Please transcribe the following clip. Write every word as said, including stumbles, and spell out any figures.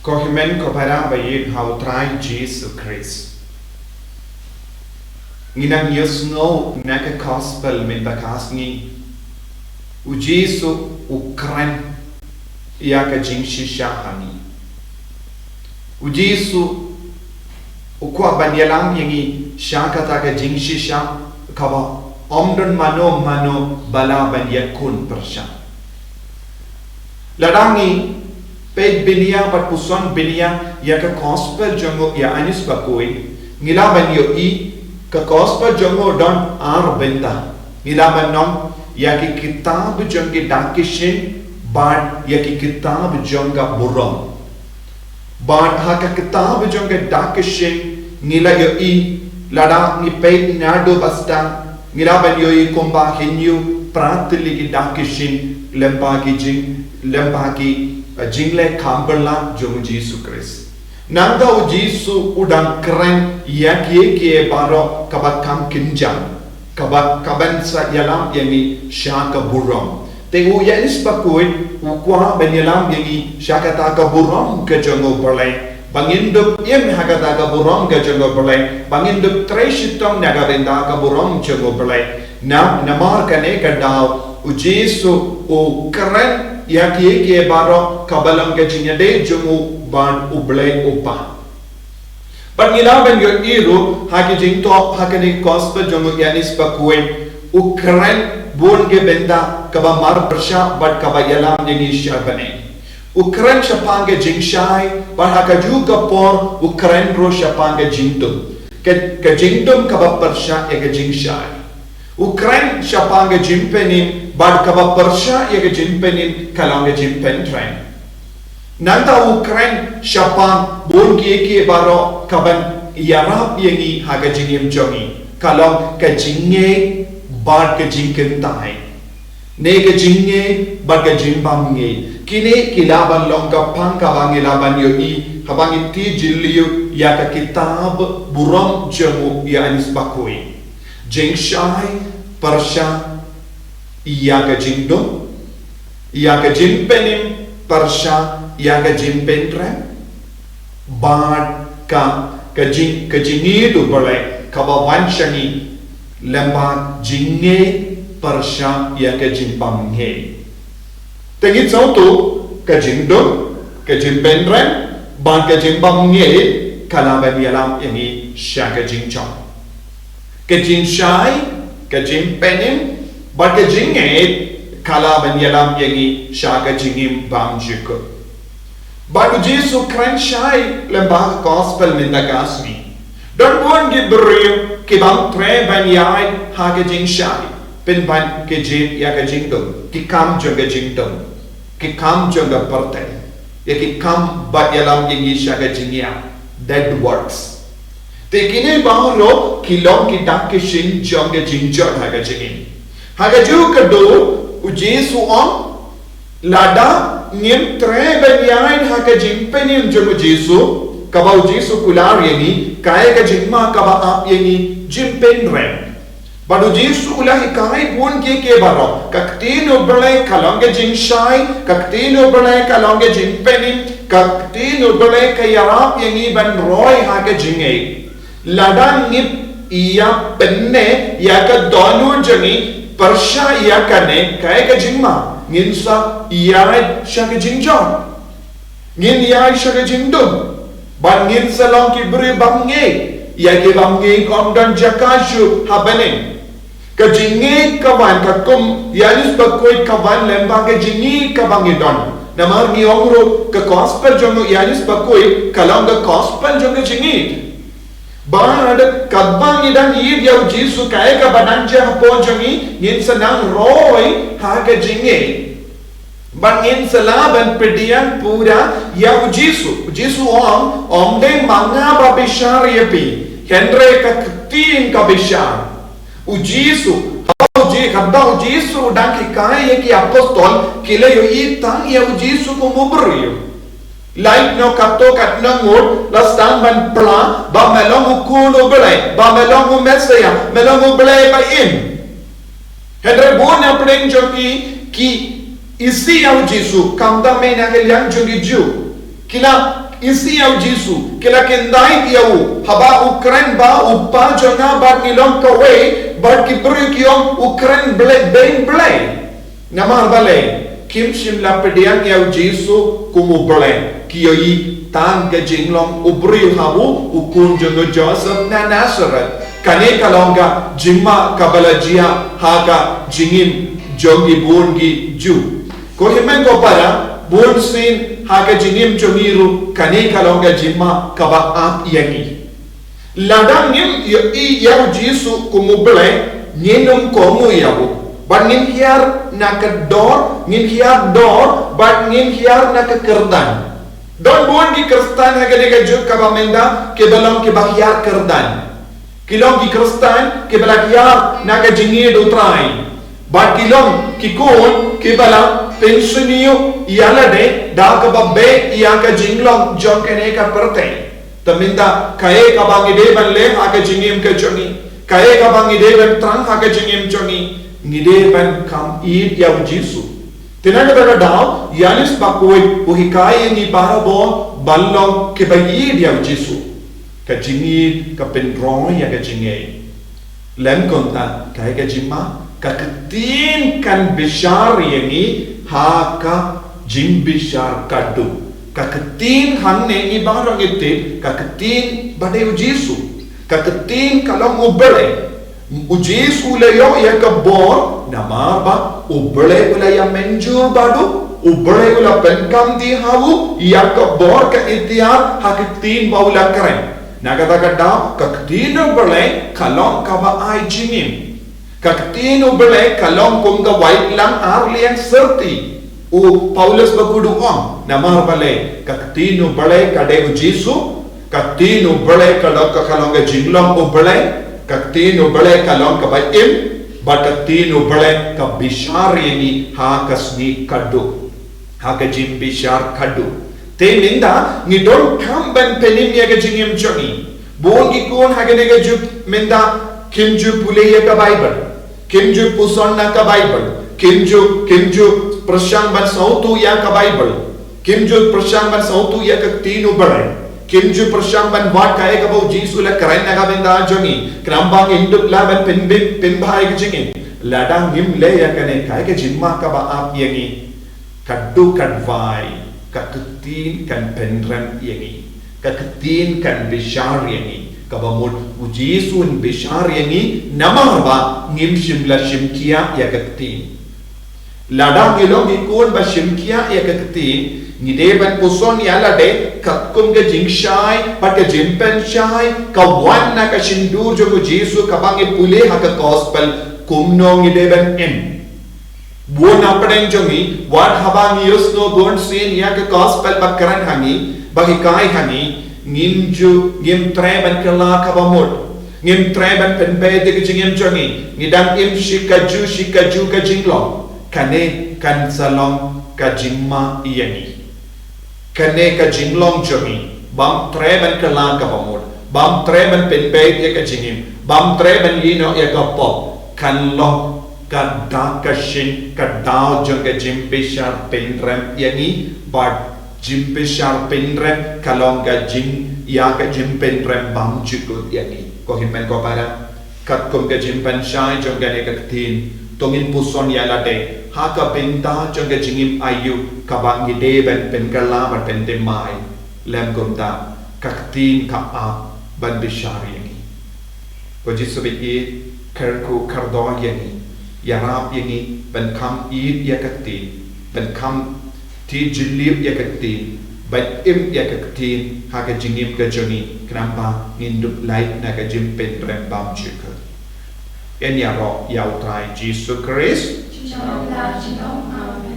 Ko hynmen ko para ba ïeit ha u Trai Jisu Khrist. Ngi nang ïohsngew na ka gospel mynta ka sngi. U Jisu u kren ïa ka jingshisha ha ngi. U Jisu u kwah ban ïalam ïa ngi sha kata ka jingshisha kaba ym don mano mano ba lah ban ïakhun pyrshah. Lada ngi peit bniah bad puson bniah ïa ka gospel jong u Ïoannis Bakhuid, ngi lah ban ïohi ka gospel jong u don ar bynta. Ngi lah ban ong ïa ki kitab jong ki dak ki shin bad ïa ki kitab jong ka burom. Bad ha ka kitab jong ka dak ki shin ngi lah ïohi lada ngi peit naduh ba sdang ngi lah ban ïohi kumba hynñiew phra tylli ki dak ki shin lyngba ki jing, lyngba ki, eh, jingleh kham pyrshah jong u Jisu Khrist. Nangta u Jisu u dang kren ïa kiei kiei baroh kaba kham kynjam, kaba, kaban sa ïalam ïa ngi sha ka burom. Te u Ïoannis Bakhuid u kwah ban ïalam ïa ngi sha kata ka burom ka jong u Blei. Ba ngin dup im ha kata ka burom ka jong u Blei. Ba ngin dup trei shitom na ka bynta ka burom jong u Blei. Na, namar kane ka daw u Jisu u kren ïa kiei kiei baroh kaba long ka jingïadei jong u bad u Blei u Kpa. Bad ngi lah ban ïohi ruh ha ki jingthoh ha kane ka gospel jong u Ïoannis Bakhuid u kren bun ki bynta kaba mar pyrshah bad kaba ïalam ïa ngi sha bneng. U kren shaphang ka jingshai bad ha kajuh ka por u kren ruh shaphang ka jingdum. Ka, ka jingdum kaba pyrshah ïa ka jingshai. U kren shaphang ka jingpynim bad kaba pyrshah ïa ka jingpynim ka long ka jingpynrem. Nangta u kren shaphang bun kiei kiei baroh kaban ïarap ïa ngi ha ka jingim jong ngi ka long ka jingngeit bad ka jingkynthei. Ne ka jingngeit bad ka jingbymngeit. Kine ki lah ban long ka phang kaba ngi lah ban ïohi haba ngi tih jylliew ïa ka kitab burom jong u Ïoannis Bakhuid. Jingshai pyrshah ïa ka jingdum, ïa ka jingpynim pyrshah ïa ka jingpynrem. Bad ka, ka jing, ka jingïeit u Blei kaba wan sha ngi lyngba jingngeit pyrshah ïa ka jingbymngeit. Te ngi sngewthuh ka jingdum, ka jingpynrem bad ka jingbymngeit ka lah ban ïalam ïa ngi sha ka jingjot. Ka jingshai, ka jingpynim bad ka jingngeit ka lah ban ïalam ïa ngi sha ka jingim bymjukut. Bad u Jisu kren shai lyngba ka gospel mynta ka sngi. Don bun ki briew ki bym treh ban ïaid ha ka jingshai pynban ki jied ïa ka jingdum, ki kam jong ka jingdum, ki kam jong ka pyrthei, ïa ki kam ba ïalam ïa ngi sha ka jingïap, dead works. Te kine baroh ki long ki dak ki shin jong ka jingjot ha ka jingim. Ha kajuh ka dur u Jisu u ong lada ngim treh ban ïaid ha ka jingpynim jong u Jisu, kaba u Jisu u kular ïa ngi, ka ïa ka jingma kaba ap ïa ngi jingpynrem. Bad u Jisu u la hikai bun kiei kiei baroh. Ka ktien u Blei ka long ka jingshai, ka ktien u Blei ka long ka jingpynim, ka ktien u Blei ka ïarap ïa ngi ban roi ha ka jingngeit. Lada ngim ïa pyneh ïa ka dohnud jong ngi pyrshah ïa kane, ka ïa ka jingma, ngin sa ïaid sha ka jingjot. Ngin ïaid sha ka jingdum. Bad ngin sa long ki briew bymngeit. Ïa ki bymngeit ym don jaka shuh ha bneng. Ka jingngeit ka wan ka kum, Ïoannis Bakhuid ka wan lyngba ka jingngeit kaba ngi don. Namar ngi ong ruh ka gospel jong u Ïoannis Bakhuid ka long ka gospel jong ka jingngeit. Bad katba ngi dang ïeit ïa u Jisu, kaei kaba nang jia hapoh jong ngi, ngin sa nang roi ha ka jingngeit. Bad ngin sa lah ban pdiang pura ïa u Jisu. U Jisu u ong, ym dei ma nga ba bishar ïa phi, hynrei ka ktien ka bishar. U Jisu, haba u Ji-, haba u Jisu u dang hikai ïa ki apostol, ki la ïohi tang ïa u Jisu kum u briew. Lait noh katto katne ngut la sdang ban phla ba me long u Khun u Blei, ba me long u Messiah, me long u Blei ba im. Hynrei bun na pdeng jong ki, ki isih ïa u Jisu, khamtam na ka liang jong ki Jiw. Ki la isih ïa u Jisu, ki la kyndait ïa u, haba u kren ba, U Kpa jong nga bad ngi long kawei, bad ki briew ki ong, u kren blei, beiñ blei. Namar balei, kim shym la pdiang ïa u Jisu kum u Blei, ki ïohi tang ka jinglong u briew ha u, u khun jong u Joseph na Nazareth. Kane ka long ka jingma kaba la jia ha ka jingim jong ki bun ki Jiw. Ko hynmen ko para, bun sien ha ka jingim jong ngi ruh, kane ka long ka jingma kaba ap ïa ngi. Lada ngim ïohi ïa u Jisu kum u Blei, ngin ym kohnguh ïa u. Bad ngin hiar na ka dor, ngin hiar dor, bad ngin hiar na ka kyrdan. Don bun ki Khristan ha kane ka juk kaba mynta, kiba long kiba hiar kyrdan. Ki long ki Khristan, kiba la hiar na ka jingïeit u Trai. Bad ki long ki khun, kiba la pynsniew ïa lade, da kaba beh ïa ka jinglong jong kane ka pyrthei. Te mynta, kaei kaba ngi dei ban leh ha ka jingim ka jong ngi. Kaei kaba ngi dei ban thrang ha ka jingim jong ngi. Ngi dei ban kham ïeit ïa u Jisu. Te na kata ka daw, Ïoannis bakhuid u hikai ïa ngi barabor ban long kiba ïeit ïa u Jisu. Ka jingïeit ka pynroi ïa ka jingngeit. Lem kumta, kaei ka jingma, ka ktien kan bishar ïa ngi ha ka jingbishar khadduh. Ka ktien hangne ngi baroh ngi tip, ka ktien ba dei u Jisu. Ka ktien ka long u Blei. U Jisu u la ïoh ïa ka bor, namar ba u Blei u la ïa mynjur bad u, u Blei u la pynkhamti ha u, ïa ka bor ka iktiar ha ka ktien ba u la kren. Na kata ka daw, ka ktien u Blei ka long kaba ai jingim. Ka ktien u Blei ka long kum ka waitlam ar liang syrti. U Paulus bakhuid u ong, namar balei, ka ktien u Blei ka dei u Jisu, ka ktien u Blei ka long ka, ka long ka jinglong u Blei, ka ktien u Blei ka long kaba im, bad ka ktien u Blei ka bishar ïa ngi ha ka sngi khadduh. Ha ka jingbishar khadduh. Te mynta, ngi donkam ban pynim ïa ka jingim jong ngi. Bun ki khun ha kane ka juk mynta, kim ju pule ïa ka Baibl. Kim ju puson na ka Baibl. Kim ju, kim ju pyrshang ban sngewthuh ïa ka Baibl. Kim ju pyrshang ban sngewthuh ïa ka ktien u Blei. Kim ju pyrshang ban wad kaei kaba u Jisu u la kren na ka bynta jong ngi. Khnang ba ngin dup lah ban pynbeit, pynbha ïa ka jingim. Lada ngim leh ïa kane, kaei ka jingma kaba ap ïa ngi. Khadduh khadwai, ka ktien kan pynrem ïa ngi. Ka ktien kan bishar ïa ngi. Kaba mut u Jisu un bishar ïa ngi, namar ba ngim shym la shim khia ïa ka ktien. Lada ngi long ki khun ba shim khia ïa ka ktien, ngi dei ban puson ïa lade, katkum ka jingshai, bad ka jingpynshai, ka wan na ka shyntur jong u Jisu kaba ngi pule ha ka gospel, kumno ngi dei ban im. Bun na pdeng jong ngi, wat haba ngi ïohsngew bun sien ïa ka gospel ba kren ha ngi, ba hikai ha ngi, ngim ju, ngim treh ban kylla kaba mut. Ngim treh ban pynbeit ïa ka jingim jong ngi, ngi dang im shi kajuh, shi kajuh ka jinglong. Kane kan sa long ka jingma ïa ngi. Kane ka jinglong jong ngi, bym treh ban kylla kaba mut, bym treh ban pynbeit ïa ka jingim, bym treh ban ïehnoh ïa ka pop, kan long ka dak ka shin, ka daw jong ka jingbishar pynrem ïa ngi, bad jingbishar pynrem ka long ka jing, ïa ka jingpynrem bymjukut ïa ngi. Ko hynmen ko para, katkum ka jingpynshai jong kane ka ktien, to ngin puson ïa lade ha ka bynta jong ka jingim aïu kaba ngi dei ban pynkylla ban pynthymmai. Lem kumta, ka ktien ka ap ban bishar ïa ngi. Ko Jisu ba ïeit, kyrkhu kyrdoh ïa ngi, ïarap ïa ngi ban kham ïeit ïa ka ktien, ban kham thied jylliew ïa ka ktien, ban im ïa ka ktien ha ka jingim ka jong ngi, khnang ba ngin dup lait na ka jingpynrem bymjukut. Yn ïaroh ïa u Trai Jisu Khrist. Jingmut la jingmut. Amen.